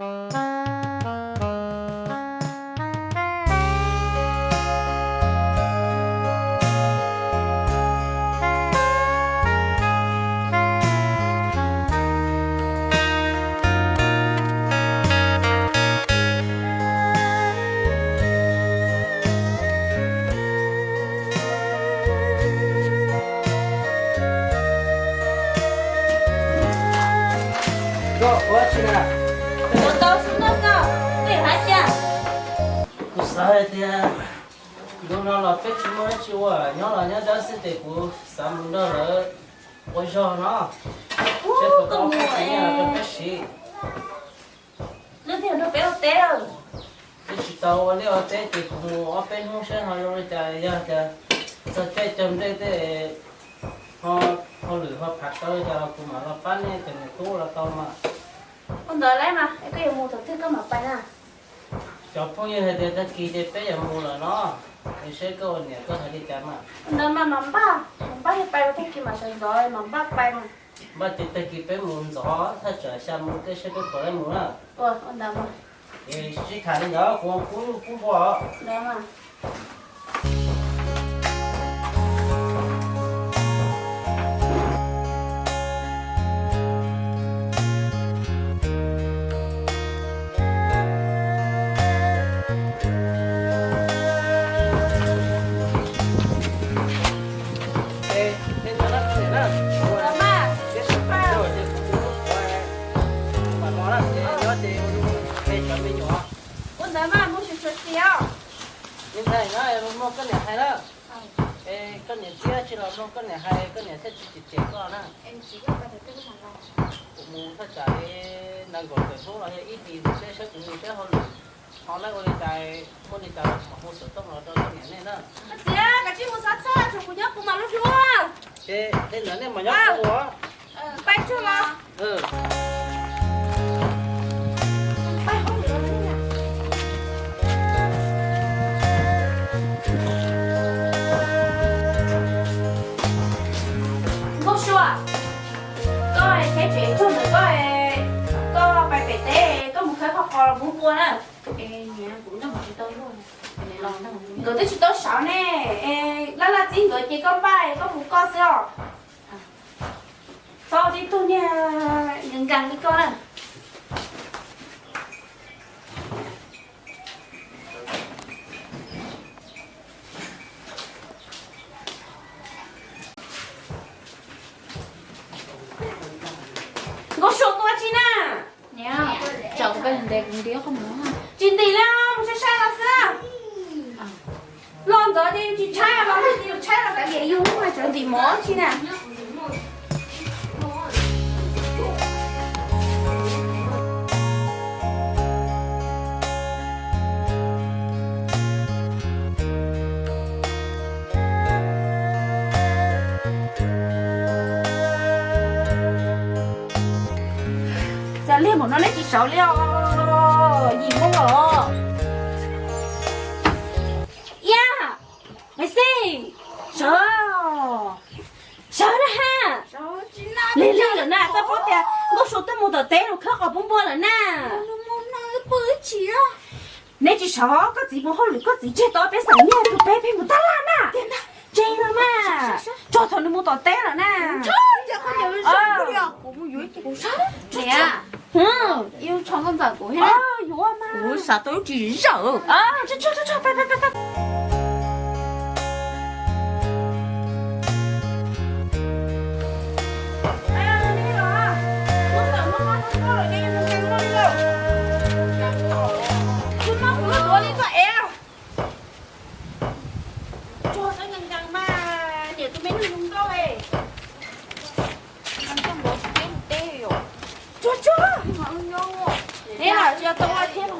Koj ua tsi na? Kuv tau xub noj xwb, koj yuav hais tias. Kuv xav hais tias ntu no los peb tsis muaj dab tsi ua, nyob los nyob dawb xwb ces kuv xav mus nrog lawv ua zog no, seb puas tau ob peb txiv nyiaj los rau peb siv. Twb tsis tau ua liaj ua teb ces kuv mus ob peb hnub seb ho zoo li cas, yog tias txog caij cog nplej tej ho hauj lwm ho phav tau li cas los kuv mam los pab nej cov niam tub los tau mas. Ua ntawd lawm mas es koj yuav mus thaum twg koj mam pais na? Cov phooj ywg hais tias tag kis ces peb yuav mus lawm no, es seb koj ua niam koj hais li cas mas. Ua ntawd mas mam npaj, mam npaj yuav pais tag kis mam sawv ntxov mam npaj pais mas. Npaj ces tag kis peb mus ntxov thaj tsam xya moo tej seb peb puas tau mus na. Ua ntawd mas. Es sib tham li ntawd, kuv pub lub pub npua os. Ntawd mas. Ua ntawd mas mus tsis tshua txiv os. Me ntxhais, mloog koj niam hais na. Es koj niam txiab tsis los mloog koj niam hais, koj niam thiaj tsis cem cem koj na. Kuv mus thaj tsam li nees nkaum tawm hnub los yog ib hlis ntxiv seb, seb kuv mus seb hauj lwm ho lawv ua li cas, muaj li cas los mam hu xov tooj los rau koj niam nej na. Koj txiv, koj tsis mus xav txog, tshuav kuv nyob kuv mam lub hlub. Ces tej ntawd nej mam nyob kuv ua. Pais tsuag los. Nkauj Sua, koj thiab tsev tsuag ntawm koj, koj pais pem teb, koj mus khawb qhov qos los mus pua na. Nkawd twb tsis tau sawv ne, laj laj txib nkawd ces koj npaj koj mus koj xwb os. Txhob tib tug niag nkees nkees li koj na. Nkauj Sua, koj ua tsi na? Tsis ntim li, mus sai sai los xwb. Los ntxov ces yus tsis tshaib los, yus tshaib los kav liam yus, tsam ntim mov tsi na. Cas lig npaum no neb tsis sawv li os, yim moo los. Iab, Maiv Xis, sawv, sawv na ha. Lig lig lawm na, koj paub tias Nkauj Sua twb mus tom teb los khawb qos pub npua lawm na. Neb tsis sawv, koj txiv mus hauj lwm koj txiv tseg tau peb xeem nyiaj rau peb, peb mus tab laj na. Tseg los mas, txog thaum nws mus tom teb lawm na. Niam, yuav mas, kuv xav tau lub tsis zawm. Tsuag xwb nkees nkees mas, niam tus me nus zoo nkauj e. Tsuag tsuag. Neb yog tau ua thiab.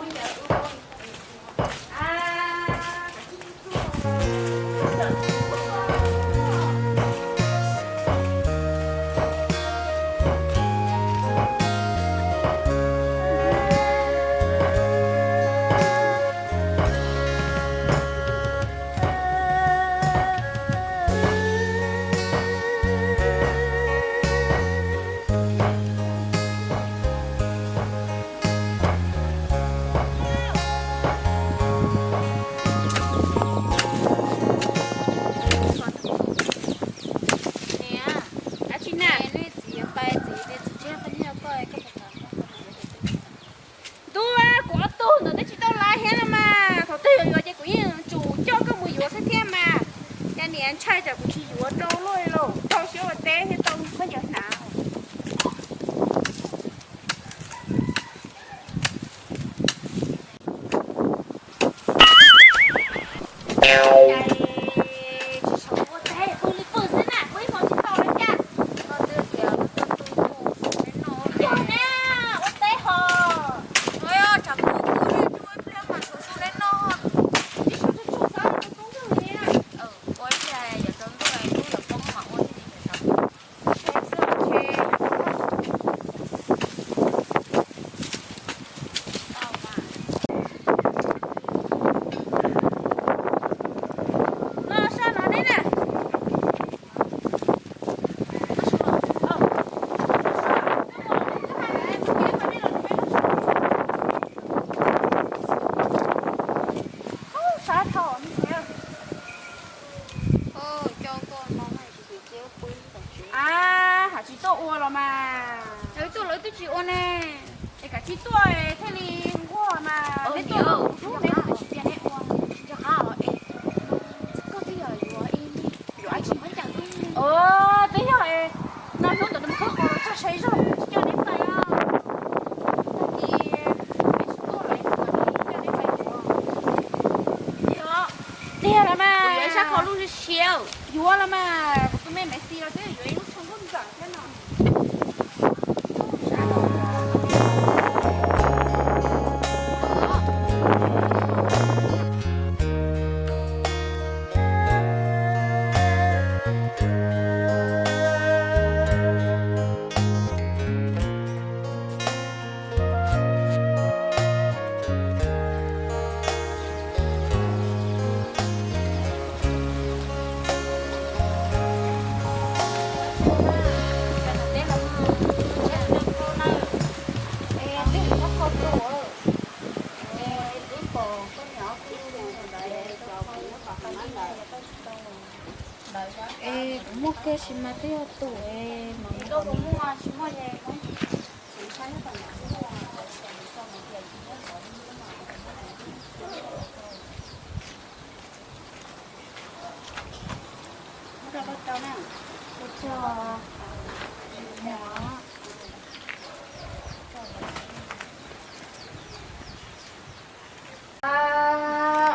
Tug ntawm twb tsis tau laiv thiab no mas, thaum twg yuav yuav ces kuv yeej tsum coj koj mus yuav xwb thiab mas. Cas niam ntshai tsam kuv tsis yuav rau luaj li lauj, tau siab ua teb thiab tau khaub ncaws hnav. Tsis tshua ua teb, pw li pw xwb na, pw ib hmo tsis tau li cas. Yog na, ua teb ho. Ua li, yuav rau ntuj, yuav poob mas ua li. Sab dhau. Ab, hais tsis tuaj ua los mas. Lawv tuaj lawv twb tsis ua ne. Es kav tsij tuaj thiaj li nquag mas. Neb tuaj los kuv hlub neb, kuv tsis cia neb ua. Koj twb yog yuav ib, yuav ib tsis muab cas. Twb yog no hnub ntawd nws khawb qos los txog saib zog, tsis coj neb pais os. Tag kis neb tsis tuaj lawm, kuv mam li coj neb pais yuav. Tiag los mas. Yuav ib sab khau lub siab siab. Yuav los mas, kuv tus me Maiv Xis los twb yuav ib lub tsho nkauj ntxawm thiab no. Es kuv muaj kiag sis mas twb yog tus es mas.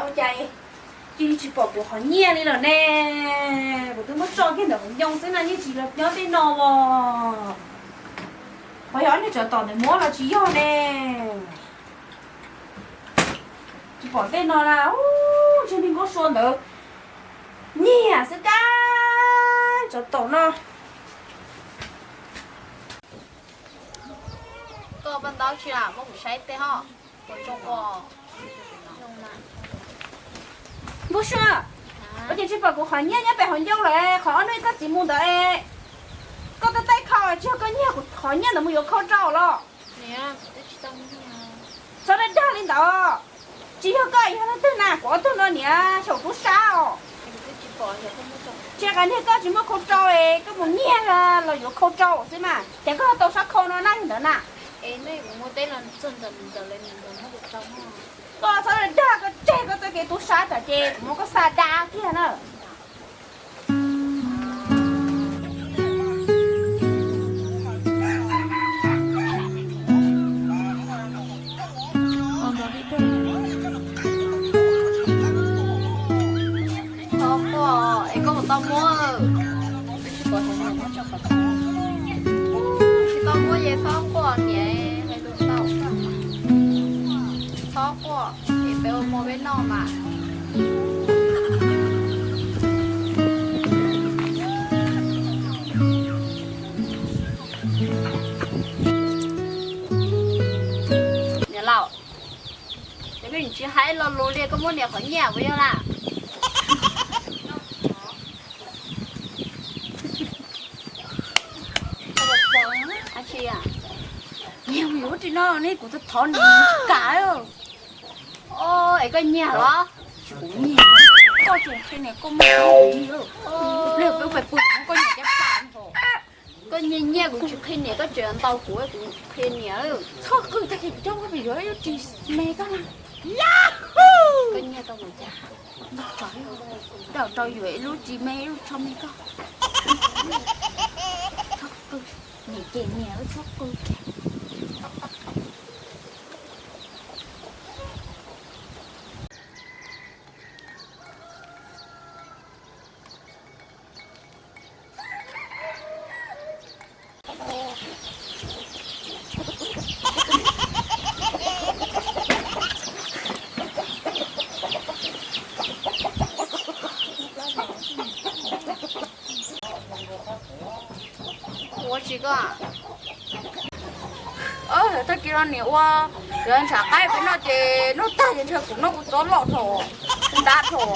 Ua cas cia li tsis pom kuv qhov nyiaj li lawm ne? Kuv twb muab tso kiag ntawm hauv ncoo xwb na, yeej tsis los nyob tej no os. Qhov yog ob niag tsov tom ntawd muab los tsis yog ne? Tsis pom tej no na, ntshe niag nkauj sua ntawd nyiag xwb kab tsov tom no. Koj paj ntaub tsis lam muab kuv saib tej ho. Nkauj sua, ua cas tsis pom kuv qhov nyiaj nyob pem hauv ncoo lawm, qhov ob hnub koj txiv mus ntawd, koj tab taij khau tsis yog koj nyiag kuv qhov nyiaj ntawd mus yuav khau rau los? Txhob dag dag li ntawd. Tsis yog koj, yog leej twg na, kuv ob tug no niam xyaum tub sab os. Tsis qas niag koj tsis muaj khau rau, koj mus nyiag los yuav khau rau xwb mas, ces koj tau sab khau no na li ntawd na. Koj txhob dag, koj tseg koj txoj kev tub sab tsam ces kuv muab koj xa da kiag na. Txhob quaj es koj mus tau muab. Tsis tau muab ces txhob quaj niam, hais lus tau. Txhob quaj es peb ua muag peb noj mas. Niam laus, ces koj tsis hais lo lus li, koj muab niam qhov nyiaj puas yog na? Nyiag mus yuav ua tsi no ne, kuv thov nws kam. Es koj nyiag los? Tsis, kuv nyiag. Koj tseem qhia niam koj muaj pliag peb pais pw, koj nyiag cab pas nthos. Koj nyiag nyiaj kuv tsis qhia niam, koj tseem ntaus kuv kuv qhia niam. Txhob qw tag kis coj koj pem yuav lub ris me koj na. Koj nyiag tau mus cas? Rau rau yuav ib lub ris me ib lub tsho me koj. Txhob qw, niam ces niam txhob qw. Ua tsis koj. Tag kis no niam ua, yuav ntshav qaib peb noj ces noj tag ces ntshe kuv noj kuv txob loj dhau, kuv ntab dhau.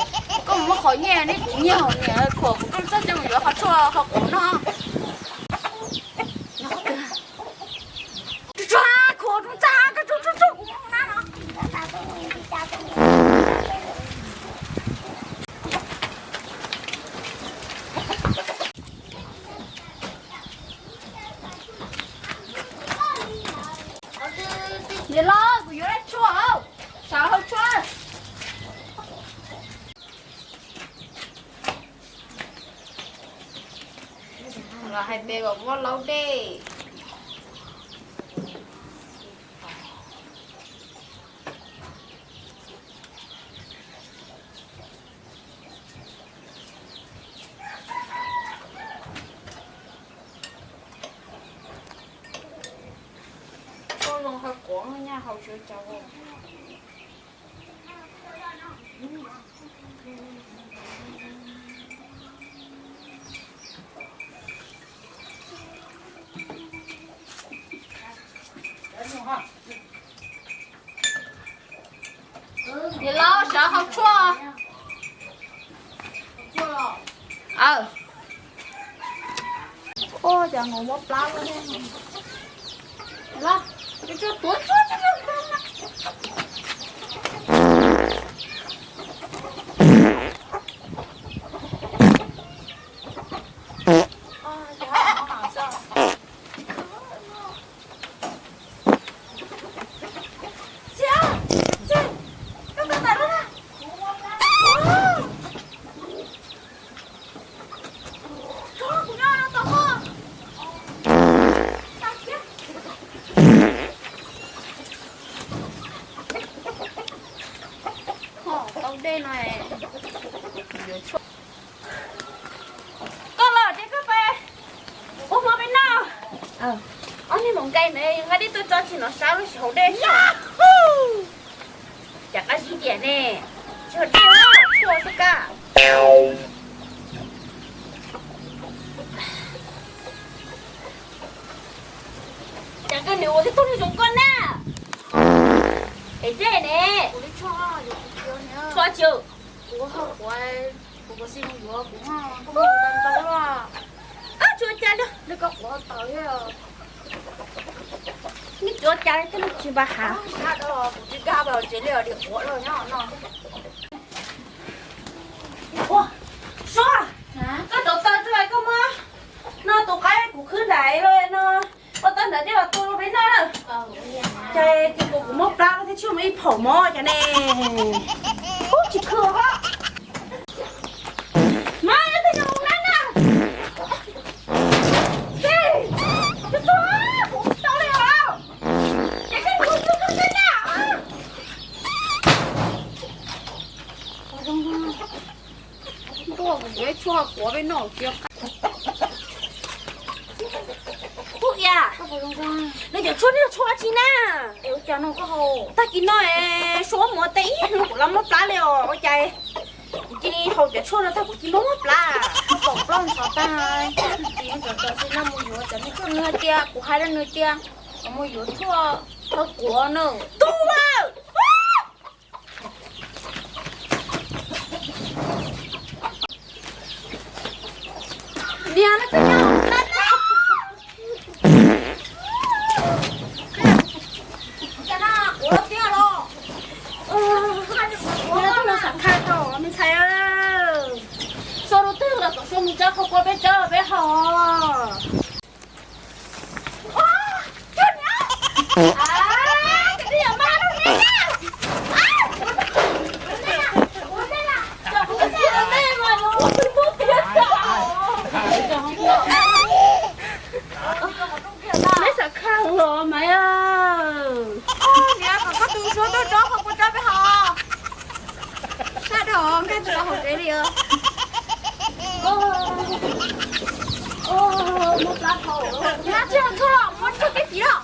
Koj mus muab qhov nyiaj neb kuv nyiag niam khuam kuv rooj txaj ces mus yuav qhov tshuaj qhov quav noj. Tsuag tsuag khuam rooj txaj, koj tsuag tsuag tsuag kuv mus nab no. Niam laus, kuv yuav laj tshuaj, sawv hauv tshuaj. Los hais tias kom muab laub dej. Koj zoo hau quav nyaj hau tsuav cas. Niam laus, sawv hauv tshuaj. Aw. Ua cas nkaus mob plab lawm ne. Los, tuav. Tau dej no, yuav tshuaj. Koj los ces koj pais ua hmo peb noj. Ob niag maum nqaij ntawd nqa dej tuaj tso tsis no sab lub sij hauv dej. Cas qab zib tiag ne, tsis hau dej, tshuaj xwb kab. Cas koj niam ua tib tug neeg zoo koj na. Es dej ne. Tshuaj tsis. Kuv, kuv xij mus yuav kuv ho ntau ntau los. Ab, tsis ua cas li. Neb koj quav tawv thiab. Neb tsis ua cas li thiab, neb tsis npaj hav. Sab da kuv tsis nkag los tsev li os, dim quav los nyob no. Ua, Suav, koj rauv taws rau koj muab no tus qaib kuv khwb nraim no, ua tau nram dej los tua rau peb noj na. Ces tis tus kuv mob plab thiab, tshuaj mus ib phaum mov cas ne. Ub, tsis khw hos. Mas yog tej nyuag mus nab na. Ces, tus tub, kuv tsis tau li os. Ces koj mus tua koj teb na. Ntuj, kuv yuav tshuaj quav peb noj tsis. Tub Iab, nws cov tshuaj no yog tshuaj dab tsi na? Tag kis no Suav muab tes ib hnub kuv los mob plab li os, ua cas kuv cia li haus cov tshuaj no tag kuv cia li mob mob plab. Pom plaub ntxhov tag, tis cov cov xi no mus yuav cov me tshuaj, nws hais tias kuv hais rau nws tias kom mus yuav tshuaj thawj quav na. Tub aw! Niag no koj nyob hauv plab na. Cas no quav tiag los? Quav no xav khaj tau me ntxhais. Suav lub twg los kom Suav mus tso qhov quav peb tso peb haus. Koj tus suab tuaj tsob qhov kuv tsob peb haus. Sab dhau nkag tsis tau hauv tsev li os. Muab plab thau, muab tsis hau tshuaj los muab tshuaj tib tiv los.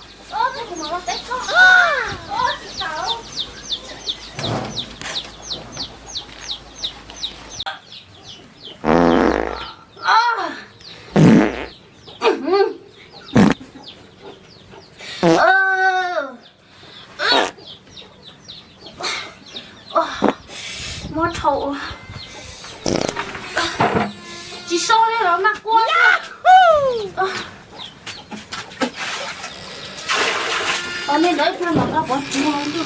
Muab thau, tsis so li los mas kua. Ua li ntawd ib pliag mam nqa pov tseg.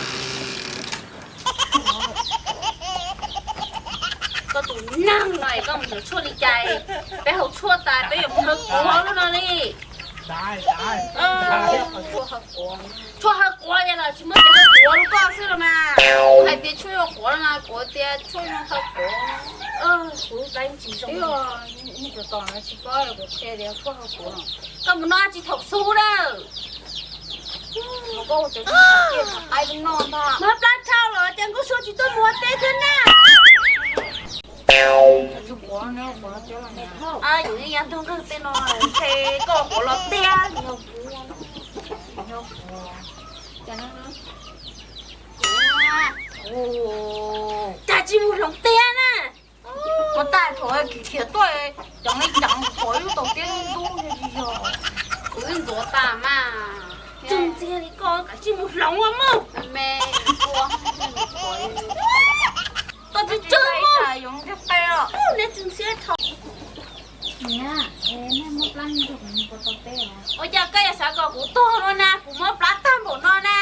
Koj tus neeg no es koj mus yuav tshuaj li cas? Peb haus tshuaj tas peb yuav mus haw quav lub no li. Tshuaj haw quav es los tsis muaj cov haw quav rau koj xwb los mas. Kuv hais tias tshuaj yuav quav no, kuv tias tshuaj yuav haw quav. Kuv tsis zoo, nej cov tos no tsis paub kuv qhia tias tshuaj haw quav no. Koj mus noj tsis thaum xub na. Muab plab thau los ces nkauj suab tsis tuaj mus ua teb thiab na. Yus ya ntog nqeeg tej no ntshe koj quav los tiag. Cas tsis mus hloov tiag na. Ua tas thaum khiav tuaj ceev li ceev pom ib lub taus tiab ntub ntub tsis yog. Kuv twb ntxuav tas mas. Tsis ntxiag li koj kav tsij mus hloov ua mog. Me, ua, koj tsis tsawg mog. Neb tsis ntxiag dhau. Ua cas koj yuav xav kom kuv tuag no na, kuv muab plab tag npaum no na.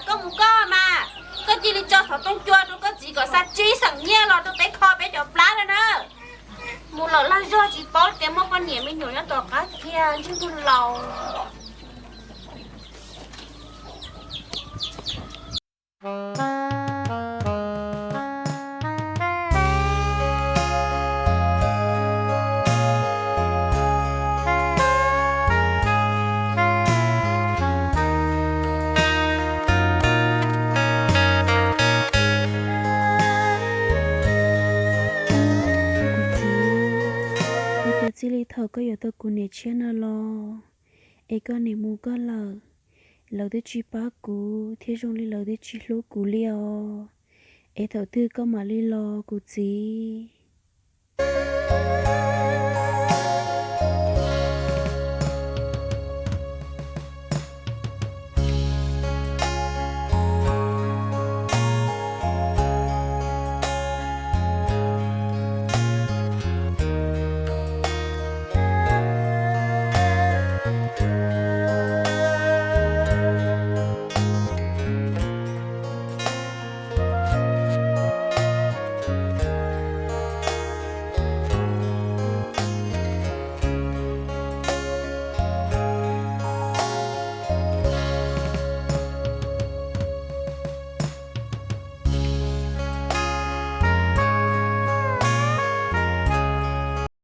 Koj mus koj mas, koj cia li tso xov tooj cua rau koj txiv kom xa tsib xeem nyiaj los rau peb kho peb cov plab no na. Mus lawm lag zog tsis paub tias muaj poj niam me nyuam nyob tom qab kiag ntsej muag laus. Kuv txiv, ua cas txij li thaum koj yuav tau kuv niam tshiab no los es koj niam mus koj lawm, lawv twb tsis pab kuv thiab zoo li lawv twb tsis hlub kuv li os. Es thaum twg koj mam li los kuv txiv?